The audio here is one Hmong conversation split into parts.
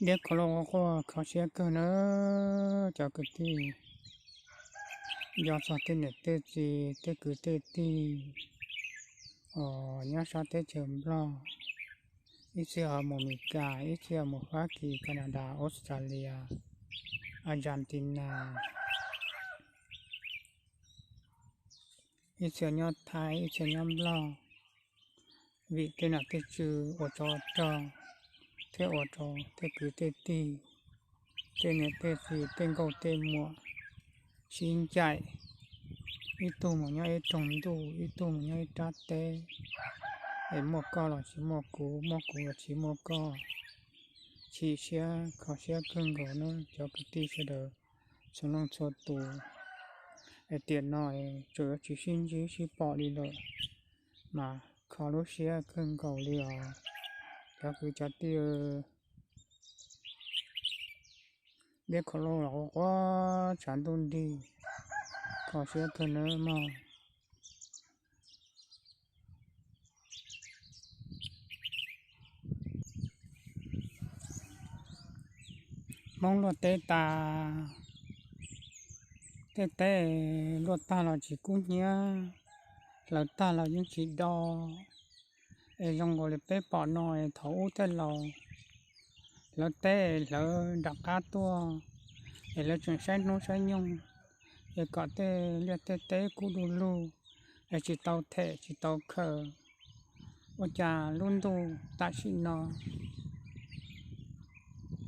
Deb kho loj quaj quaj kho siab kawg na cov kwv tij. Nco txog tej niam tej txiv tej kwv tej tij uas nyob sab teb chaws Nplog, ib txhia ho mus Meskas, ib txhia mus Fab Kis, Canada, Australia, Argentina, ib txhia nyob Thaib, ib txhia nyob Nplog, vim tej nom tej tswv ua tsov rog thiab ua rau tej kwv tej tij, tej niam tej txiv tej nkauj tej muam sib ncaim, ib tug mus nyob ib roog ntuj, ib tug mus nyob ib rab teb, es muaj koj los tsis muaj kuv, muaj kuv los tsis muaj koj. Chim siab kho siab kawg nkaus na cov kwv tij sawv daws txhua leej txhua tus. Es tiam no tseem yuav tsis sib ntsib sib pom li lawm, mas kho lub siab kawg nkaus li os cov kwv cov tij. Deb kho loj los quaj quaj tshav ntuj nrig, kho siab kawg nawb mog. Hmoob luaj teb tas, tej teb luaj tag los tsis kub hnyiab, hlawv tag los yeej tsis do. Es zoo nkaus li peb pom no, thaum ub tej laus hlawv teb hlawv nram qab tuaj, es lawv tseem saib hnub saib nyoog, es kom tej liaj tej teb kub du lug, es tsis tau them tsis tau khaws. Ua cas lub ntuj tam sim no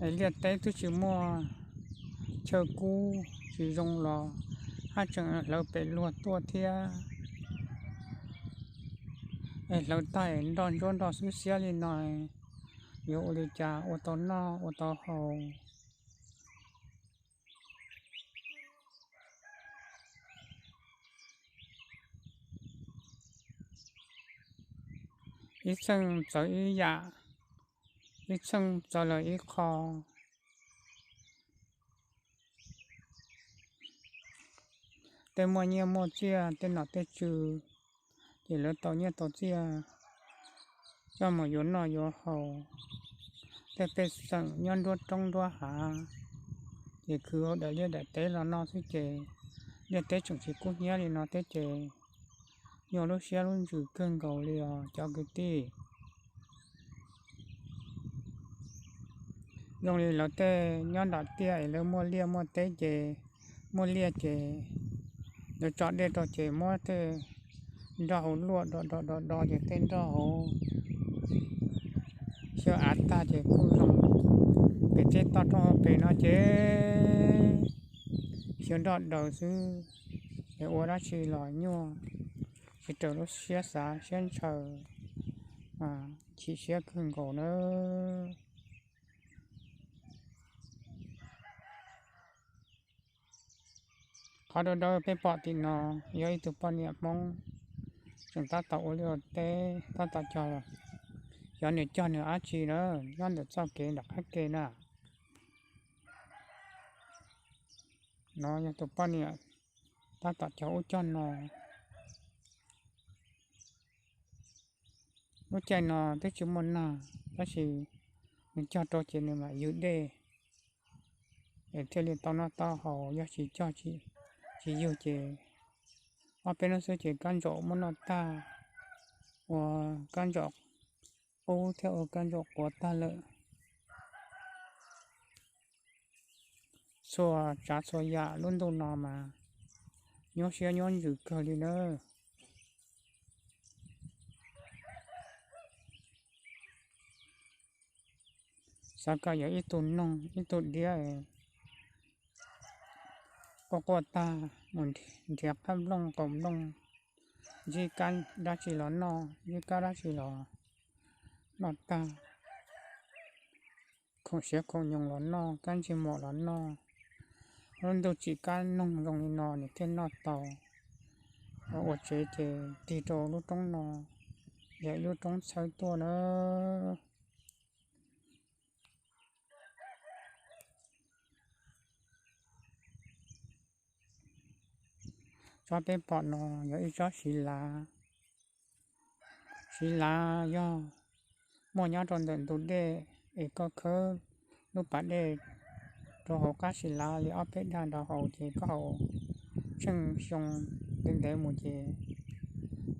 es liaj teb twb tsis muaj chaw kub tsis zoo los haj tseem hlawv pem luag tuaj thiab. Es hlawv tag nroj ntsuab nroj xwb xiab li no, yuav ua li cas ua tau noj ua tau haus? Ib txheej txawv ib yam, ib txheej txawv lawm ib qho. Tej muaj nyiaj muaj txiaj tej nom tej tswv, ces lawv tau nyiaj tau txiaj coj mus yuav noj yuav haus. Tej pej xeem nyob nruab roob nruab hav, ces khwv hauv daim liaj daim teb los noj xwb ces liaj teb tseem tsis kub hnyiab li no thiab ces nyuaj lub siab lub ntsws kawg nkaus li os cov kwv tij. Zoo li lawv tej nyob nram tiaj es lawv muaj liaj muaj teb ces, muaj liaj ces lawv tso dej rau ces muab tej nroj hauv luaj do do do do ces tej nroj hauv xyaw av tag ces kuj zoo. Pem tej toj roob hauv pes no ces xyaw nroj daws xwb, es ua dab tsi los nyuaj, tsis raws lub siab xav siab ntshaw, chim siab kawg nkaus nawb. Qhov dawb dawb peb pom tim no yog ib tug poj niam Hmoob tseem tab tom ua liaj ua teb tab tom cog, xyov nws cog nws dab tsi na, nyob ntawm txoj kev nram qab ke na. No yog tus poj niam tab tom cog ub cog no. Lub caij no twb tsis muaj nag, tab sis nws cog rau ces nws mam yug dej, es thiaj li tau noj tau haus, yog tsis cog tsis yug ces ob peb hnub xwb ces kab ntsaum muab noj tag, ua kab ntsaum qub thiab ua kab ntsaum quav tag lawm. Txhua tsav txhua yam lub ntuj no mas nyuaj siab nyuaj ntsws kawg li nawb. Xav kom yog ib tug noog ib tug diab quaj quaj tag mus nrhiav qab nplooj qaum nplooj, ntsib kab dab tsi los noj, ntsib kab dab tsi los noj tag, khoom siav khoom nyoos los noj, kab ntsej muag los noj. Lub ntuj tsim kab noog zoo li no nws thiaj noj tau. Ua tsev ces tig rau lub roob no, yog ib lub roob txhawb tuaj na. Tsob peb pom no yog ib tsob siv lav. Siv lav yog muaj nyob rau ntawm ntug dej, es koj khawb lub pas dej rau hauv qab Sis Lav li ob peb dag nrad hauv ces koj haus tsheej xyoo ntev ntev mus ces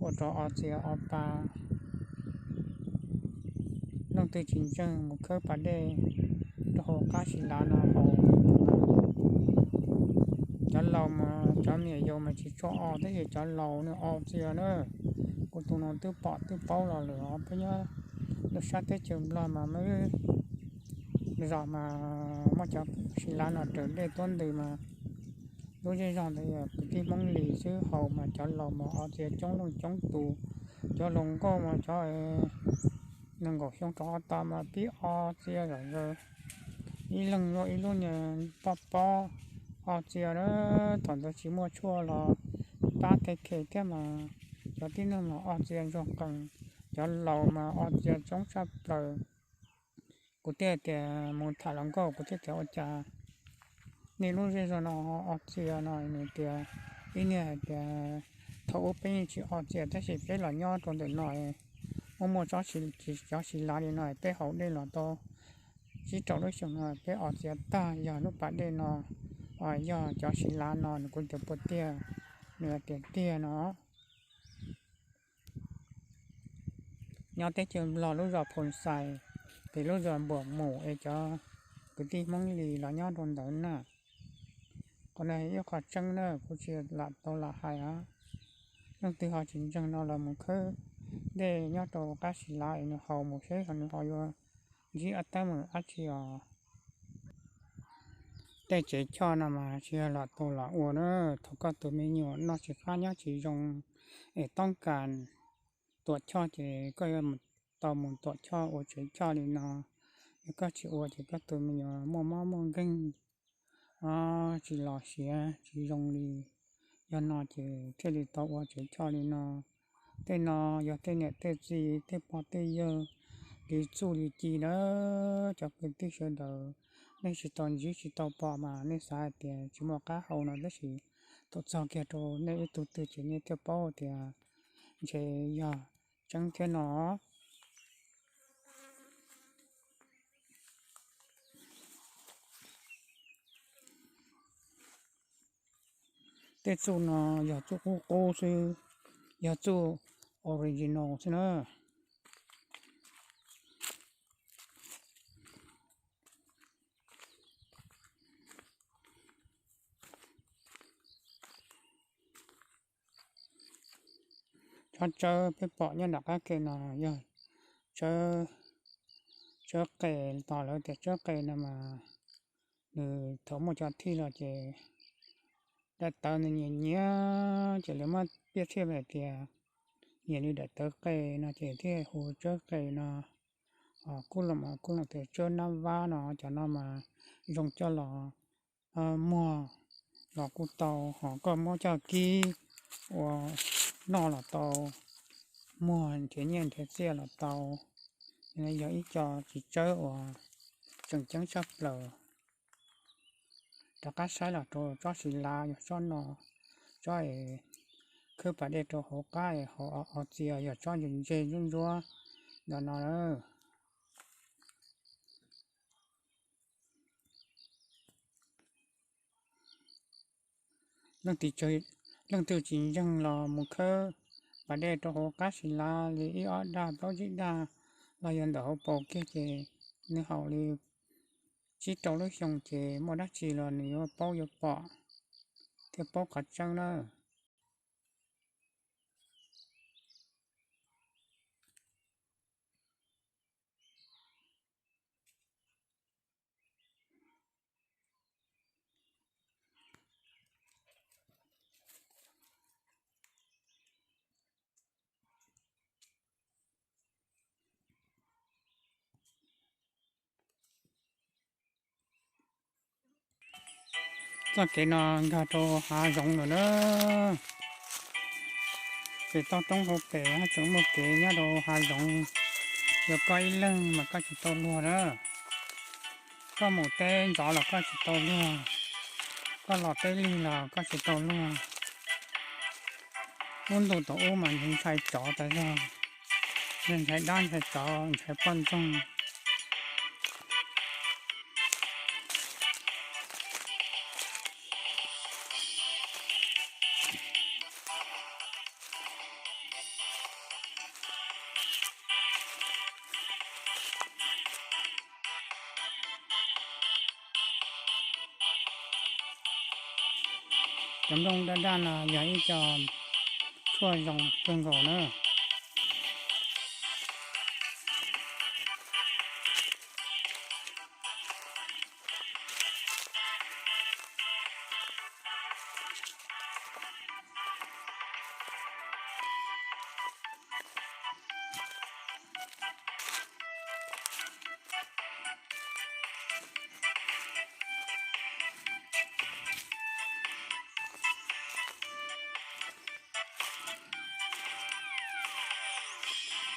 ua rau o txias o pa. Leej twg tsis ntseeg mus khawb pas dej rau hauv qab Sis Lav no haus. Cov laus mas cov me nyuam yaus mas tsis tshua o, tab sis cov laus nws o txias na. Kuv tus no twb pom twb paub los lawm os, peb nyob lub sab teb chaws Nplog mas muaj zos mas muaj cov Sis Lav no raws dej tuab ntws mas lub zej zog ntawd yog kwv tij Hmoob Lis xwb, haus mas cov laus mas o txias coob leej coob tus. Cov hluas nkauj mas cov nees nkaum xyoo rov qab tod mas pib o txias zom zaws, ib leeg luaj ib lub nyuag pob pob o txias na. Thaum ntawd tsis muaj tshuaj los pab tej khe thiab mas cov tib neeg mas o txias ntsuag qees, cov laus mas o txias coob tshaj plaws. Kuv thiaj tias mus tham hluas nkauj, kuv thiaj tias ua cas nej lub zej zog no o txias no, nws tias, ib niag hais tias thaum ub peb yeej tsis o txias tab sis peb los nyob rau ntawm no muaj muaj tsob Sis Lav li no, peb haus dej los tau tsib rau lub xyoo no peb o txias tag, yog lub pas dej no, yog cov Sis Lav no, nws kuv tias puas tiag, nws tias tiag no. Nyob teb chaws Nplog lub zos Phoos Xais, ces lub zos Npuam Mus es cov kwv tij Hmoob Lis los nyob rau ntawd na. Qhov no ib qho tseeb na, kuv tsis lam tau lam hais os. Leej twg ho tsis ntseeg no los mus khawb dej nyob rau qab Sis Lav es nws haus mus seb nws ho yuav ntsib ob teeb meem dab tsi os. Tej tsev choj no mas tsis yog lam tau lam ua na, thaum koj tus me nyuam noj tsis qab nyob tsis zoo es toob kas tuam choj ces koj yuav tau mus tuam choj ua tsev choj li no. Yog koj tsis ua ces koj tus me nyuam muaj mob muaj nkeeg, tsis los siav tsis zoo li. Yog no ces thiaj li tau ua tsev choj li no. Tej no yog tej niam tej txiv tej pog tej yawg li txuj li ci na. Cov kwv tij sawv daws, nej tsis tau ntsib tsis tau pom mas nej xav hais tias tsis muaj qab hau no, tab sis thaum txog kiag rau nej ib tug twg ces nej thiaj paub tias ntshe yog tseeb thiab no. Tej txuj no yog txuj qub qub xwb, yog txuj original xwb na. Tsob tsawb peb pom nyob nram qab ke no yog tsawb qe, tos lawv tias tsawb qe no mas nws thaum muaj cov thij los ces daim tawv nws nyias nyias ces lawv muab piaj tshiab hais tias nyias li daim tawv qe no ces thiaj hu tsawb qe no. Kuj los, kuj los tias tsawb nab vab no, cov no mas zoo coj los muag los kuj tau, ho koj muab coj kib ua noj los tau, muag nrhiav nyiaj nrhiav txiaj los tau. Yog ib co txiv tsawb uas tseem ceeb tshaj plaws. Rov qab saib los rau tsob Sis Lav yog tsob no, tsob es khwb pas dej rau hauv qab es haus o txias yog tsob ntse ntse ntsuab ntsuab ntawm no lawm. Leej twg tsis ntseeg los mus khawb pas dej rau hauv qab Sis Lav li ib ob dag plaub tsib dag los yog ntawm hauv paus kiag ces nws haum li tsib rau lub xyoo ces muaj dab tsi los nws yuav paub yuav pom thiab paub qhov tseeb na. Txoj kev no nkag rau hav zoov lawm na. Pem toj roob hauv pes tseem muaj kev nyob rau hav zoov. Yog koj ib leeg mas koj tsis tau luag na. Koj mus teb ntxov los koj tsis tau luag, koj los teb lig los koj tsis tau luag. Lub ntuj thaum ub mas ntshai tsov tas zog, ntshai dab ntshai tsov ntshai poj ntxoog. Cov nplooj daj daj no yog ib co tshuaj zoo kawg nkaus na.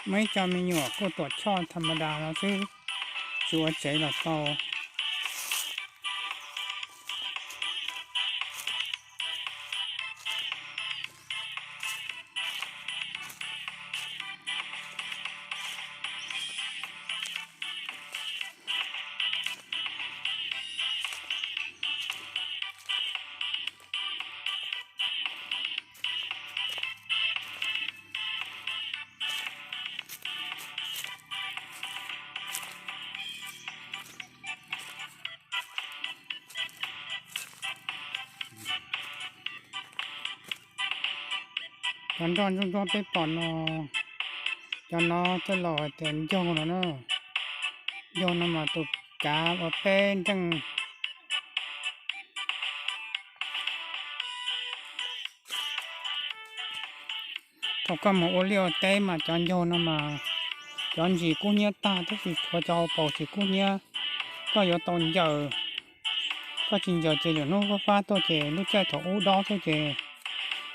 Muaj ib co me nyuam kuj tuam choj tham ma das no xwb, tsis ua tsev los tau. Cov nroj ntsuab ntsuab peb pom no, cov no coj los hais tias ncaug no na. Ncaug no mas tus kav ua peb nreej. Thaum koj mus ua liaj ua teb mas cov ncaug no mas cov ntsis kub hnyiab tag, tab sis tshuav cov hauv paus tsis kub hnyiab. Koj yuav tau ncaws, koj tsis ncaws ces lwm hnub fab fab tuaj ces lub caij thaum ub dob xwb ces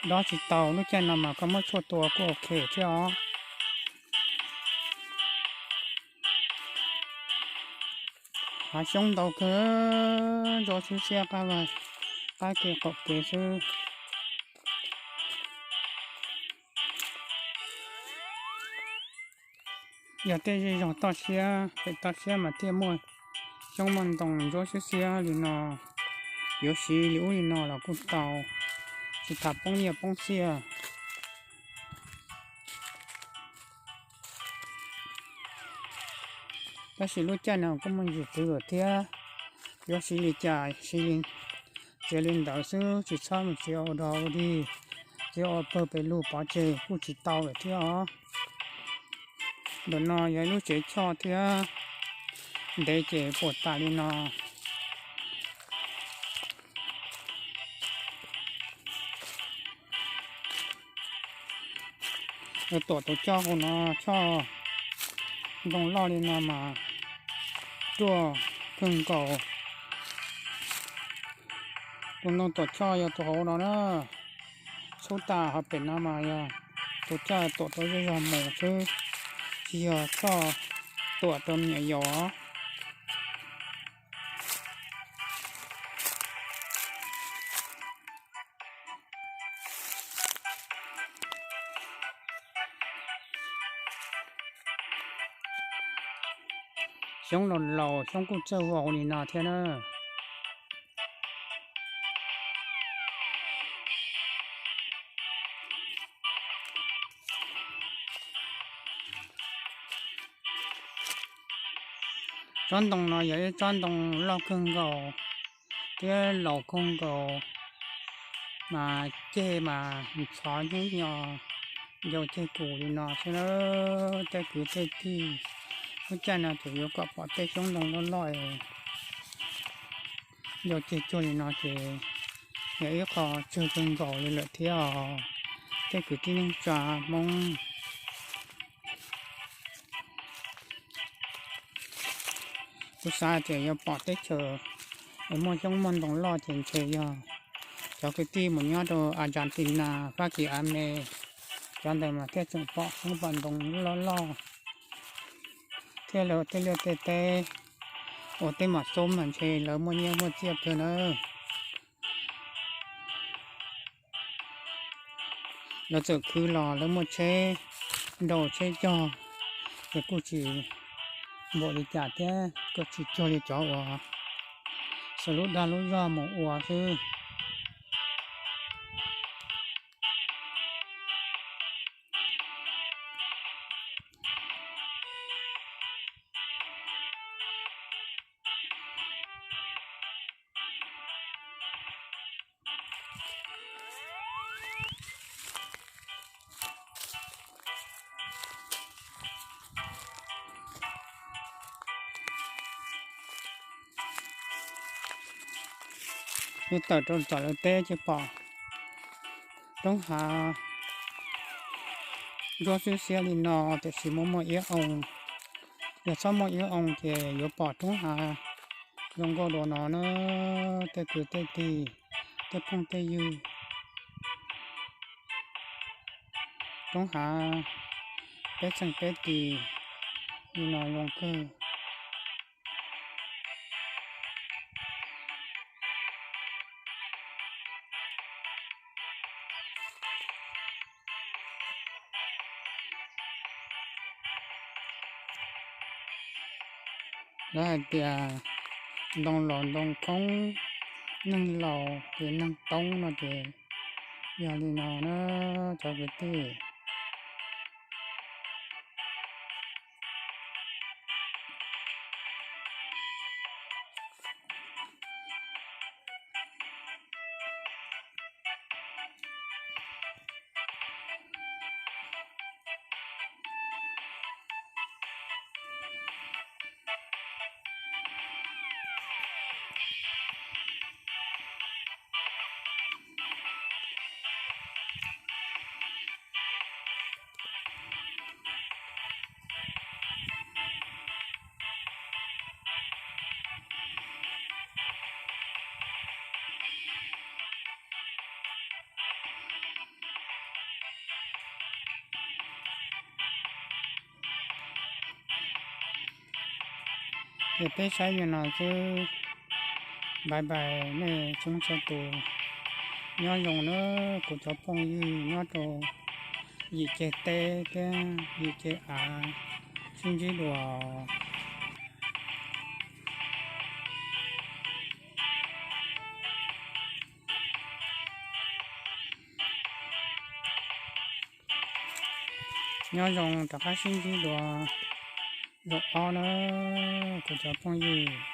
dob tsis tau. Lub caij no mas koj muab tshuaj tua kuj ok thiab os. Hav xyoob ntau kawg, ntsuab xwb xiab qab, qab kev qaum kev xwb. Yog tej zej zog toj siab, pem toj siab mas thiaj muaj xyoob muaj ntoo ntsuab xwb xiab li no, yuav siv li ub li no los kuj tau, tsis tas poob nyiaj poob txiaj. Tab sis lub caij no kuj muaj ntsis twv lawm thiab, yuav siv li cas siv li, txiav li ntawd xwb, tsis txhob mus txiav ua dog ua dig, txiav ua pawg pes lug pov tseg kuj tsis tau lawm thiab os. Ntawm no yog ib lub tsev choj thiab, ntev ces puas tas li no. Lawv tuam tus choj hauv no, choj ntoo loj li no mas ruaj kawg nkaus. Tus ntoo tuam choj yog tus hauv no na. Xub tas hauv pem no mas yog tus choj tuam rau zej zog mus xwb, tsis yog choj tuam rau me nyuam yaus. Xyoob laus laus xyoob kuj txawj vau li no thiab na. Tsob ntoo no yog ib tsob ntoo loj kawg nkaus thiab laus kawg nkaus, mas ceg mas ntxhov nyob nyo ncau ceg kus li no xwb na. Tej kwv tej tij, lub caij no ces yuav kom pom tej xyoob ntoo loj loj ncau ceg cuag li no ces yog ib qho tsawg kawg nkaus li lawm thiab os. Tej kwv tij neej tsa Hmoob, kuv xav tias yuav pom teb chaws es muaj xyoob muaj ntoo loj ces ntshe yog cov kwv tij mus nyob rau Argentina, Fab Kis, Ames, cov ntawd mas thiaj tseem pom xyoob pom ntoo loj loj, thiab lawv tej liaj tej teb ua tej mam xoob mas ntshe lawv muaj nyiaj muaj txiaj kawg nawb. Lawv txawm khwv los lawv muaj tsheb nrau tsheb cog, ces kuj tsis npaum li cas thiab, kuj tsis cuag li cov uas xuas lub dag lub zog mus ua xwb. Yus tawm rau tom lawv teb ces pom roob hav ntsuab xiab xiab li no, tiam sis muaj muaj iab oo. Yog txhob muaj iab oo ces yuav pom roob hav zoo nkauj dua no na, tej kwv tej tij, tej phooj tej ywg. Roob hav peb txheej peb tis li no zoo kawg. Lawv hais tias ntoo laus ntoo khoob, neeg laus ces neeg toob no ces yog li no na cov kwv tij. Es peb saib li no xwb, bye bye nej txhua txhua tus. Nyob zoo na kuv cov phooj ywg nyob rau yim ceg teb thiab yim ceg av, sib ntsib dua. Nyob zoo rov qab sib ntsib dua zaum ob na kuv cov phooj ywg.